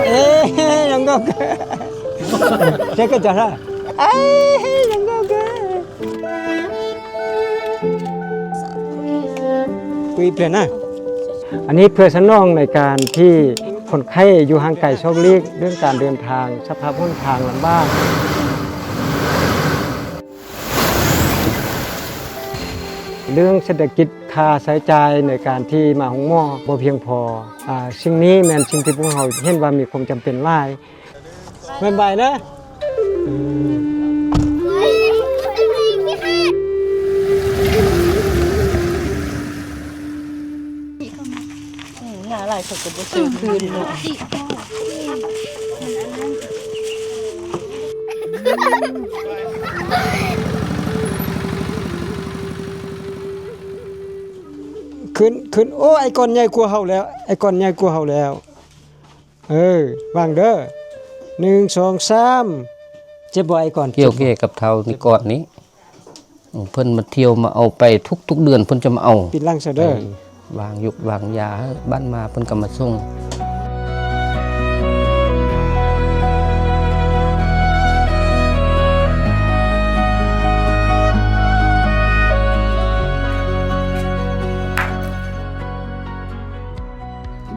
에, 영국. 제가 자라. 아이, 영국. ອັນນີ້ເພື່ອສະໜອງໃນການທີ່ຄົນໄຂ້ຢູ່ຫ່າງໄກສອກຫຼີກ ເລື່ອງການເດີນທາງ, ສະພາບຫົນທາງລຳບາກ, ເລື່ອງເສດຖະກິດ, ຄ່າໃຊ້ຈ່າຍໃນການທີ່ມາໂຮງໝໍບໍ່ພຽງພໍ. ອາ, ສິ່ງນີ້ແມ່ນສິ່ງທີ່ພວກເຮົາເຫັນວ່າມີຄວາມຈຳເປັນຫຼາຍ. ບາຍບາຍນະ. ໜ້າຫຼາຍເຂົາກໍບໍ່ຊື້ຄືນເນາະ. ຂຶ້ນ, ຂຶ້ນ. ໂອ້, ໄອ້ກ້ອນໃຫຍ່ກວ່າເຮົາແລ້ວ, ໄອ້ກ້ອນໃຫຍ່ກວ່າເຮົາແລ້ວ. ເອີ, ວາງເດີ. ໜຶ່ງ ສອງ ສາມ. ເຈັບບໍ່ໄອ້ກ້ອນ? ກ່ຽວແກ່ກັບເທົ້ານີ້ກ້ອນນີ້. ເອີ, ເພິ່ນມາທ່ຽວມາເອົາໄປທຸກໆເດືອນ, ເພິ່ນຈະມາເອົາ. ປິ່ນຫຼັງຊະເດີ. ວາງຢູກວາງຢາ, ບ້ານມາເພິ່ນກໍມາສົ່ງ.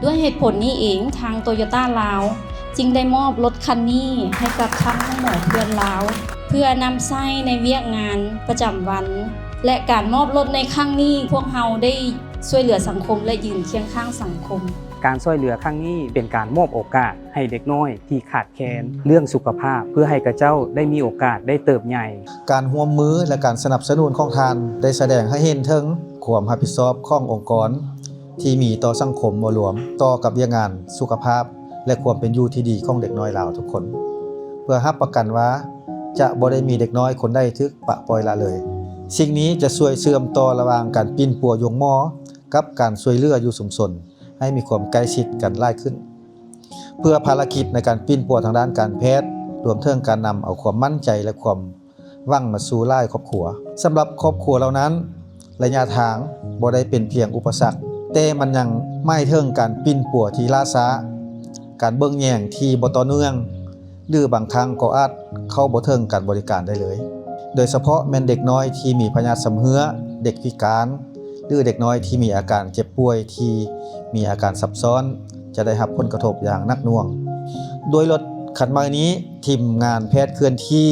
ດ້ວຍເຫດຜົນນີ້ເອງ, ທາງໂຕໂຍຕ້າລາວຈຶ່ງໄດ້ມອບລົດຄັນນີ້ໃຫ້ກັບທ່ານໂຮງໝໍເພື່ອນລາວ ເພື່ອນຳໃຊ້ໃນວຽກງານປະຈຳວັນ ແລະ ການມອບລົດໃນຄັ້ງນີ້, ພວກເຮົາໄດ້ຊ່ວຍເຫຼືອສັງຄົມ ແລະ ຢືນຄຽງຂ້າງສັງຄົມ. ການຊ່ວຍເຫຼືອຄັ້ງນີ້ເປັນການມອບໂອກາດໃຫ້ເດັກນ້ອຍທີ່ຂາດແຄນເລື່ອງສຸຂະພາບ ເພື່ອໃຫ້ເຂົາເຈົ້າໄດ້ມີໂອກາດໄດ້ເຕີບໃຫຍ່. ການຮ່ວມມື ແລະ ການສະໜັບສະໜູນຂອງທ່ານ ໄດ້ສະແດງໃຫ້ເຫັນເຖິງຄວາມຮັບຜິດຊອບຂອງອົງກອນ ທີ່ມີຕໍ່ສັງຄົມເອົາລວມ, ຕໍ່ກັບວຽກງານສຸຂະພາບ ແລະ ຄວາມເປັນຢູ່ທີ່ດີຂອງເດັກນ້ອຍລາວທຸກຄົນ, ເພື່ອຮັບປະກັນວ່າຈະບໍ່ໄດ້ມີເດັກນ້ອຍຄົນໃດຖືກປະປ່ອຍລະເລີຍ. ສິ່ງນີ້ຈະຊ່ວຍເຊື່ອມຕໍ່ລະຫວ່າງການປິ່ນປົວຢູ່ໂຮງໝໍ ກັບການຊ່ວຍເຫຼືອຢູ່ຊຸມຊົນ ໃຫ້ມີຄວາມໃກ້ຊິດກັນຫຼາຍຂຶ້ນ, ເພື່ອພາລະກິດໃນການປິ່ນປົວທາງດ້ານການແພດ, ລວມເຖິງການນຳເອົາຄວາມໝັ້ນໃຈ ແລະ ຄວາມ ຫວັງມາສູ່ຫຼາຍຄອບຄົວ. ສຳລັບຄອບຄົວເຫຼົ່ານັ້ນ, ໄລຍະທາງບໍ່ໄດ້ເປັນພຽງອຸປະສັກ, ແຕ່ມັນຍັງໝາຍເຖິງການປິ່ນປົວທີ່ລ້າຊ້າ, ການເບິ່ງແຍງທີ່ບໍ່ຕໍ່ເນື່ອງ, ຫຼື ບາງຄັ້ງກໍອາດເຂົ້າບໍ່ເຖິງການບໍລິການໄດ້ເລີຍ, ໂດຍສະເພາະແມ່ນເດັກນ້ອຍທີ່ມີພະຍາດຊຳເຮື້ອ, ເດັກພິການ, ຫຼື ເດັກນ້ອຍທີ່ມີອາການເຈັບປ່ວຍທີ່ມີອາການຊັບຊ້ອນ ຈະໄດ້ຮັບຜົນກະທົບຢ່າງໜັກໜ່ວງ. ດ້ວຍລົດຄັນໃໝ່ນີ້, ທີມງານແພດເຄື່ອນທີ່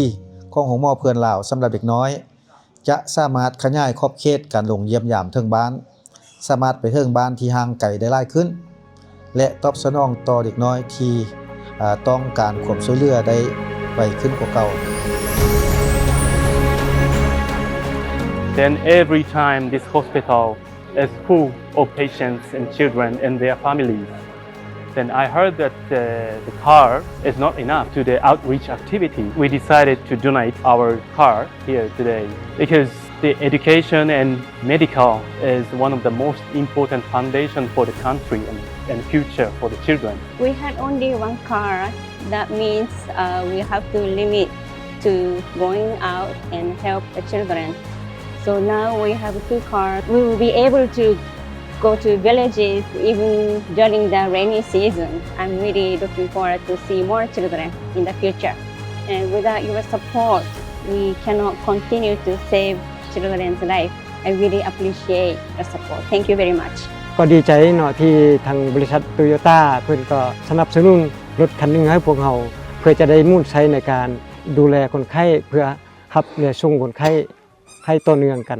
ຂອງໂຮງໝໍເພື່ອນລາວສຳລັບເດັກນ້ອຍ ຈະສາມາດຂະຫຍາຍຂອບເຂດການລົງຢ້ຽມຢາມເຖິງບ້ານ, ສາມາດໄປເຖິງບ້ານທີ່ຫ່າງໄກໄດ້ຫຼາຍຂຶ້ນ ແລະ ຕອບສະໜອງຕໍ່ເດັກນ້ອຍທີ່ ເອີ່ ຕ້ອງການຄວາມຊ່ວຍເຫຼືອໄດ້ໄວຂຶ້ນກວ່າເກົ່າ. Then every time this hospital is full of patients and children and their families, then I heard that, uh, the car is not enough to the outreach activity. We decided to donate our car here today because the education and medical is one of the most important foundation for the country and, and future for the children. We had only one car. That means, uh, we have to limit to going out and help the children. So now we have two cars. We will be able to go to villages even during the rainy season. I'm really looking forward to see more children in the future. And without your support, we cannot continue to save children's life. I really appreciate your support. Thank you very much. ກໍດີໃຈເນາະ ທີ່ທາງບໍລິສັດໂຕໂຍຕ້າເພິ່ນກໍສະໜັບສະໜູນລົດຄັນໜຶ່ງໃຫ້ພວກເຮົາ ເພື່ອຈະໄດ້ໝູນໃຊ້ໃນການດູແລຄົນໄຂ້ ເພື່ອຮັບແລະສົ່ງຄົນໄຂ້ ໃຫ້ຕໍ່ເນື່ອງກັນ.